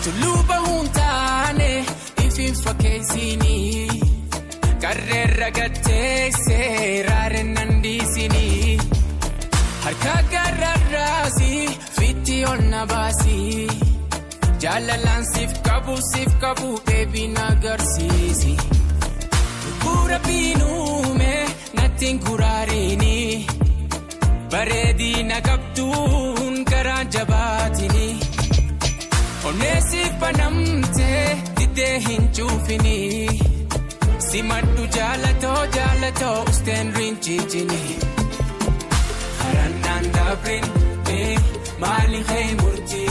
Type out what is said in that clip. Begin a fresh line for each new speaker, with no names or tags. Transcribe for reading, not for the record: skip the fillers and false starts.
Tulluu bahuun taane ifiin fakkeessinii. Qarreerra gatteessee raareen nan dhiisinii. Harka gararraasii fitti ol na baasii. Jaalalaan siif qabu baby na agarsiisi. Lubbuu rabbiin uume natti hin kuraarini. Bareedina qabduun garaan jabaatini. Onneesiif banamtee diddee hin cuufini. Simadhu jaalatoo jaalatoo usteen riinjijini. Harannaan dabrin maali kee murtii.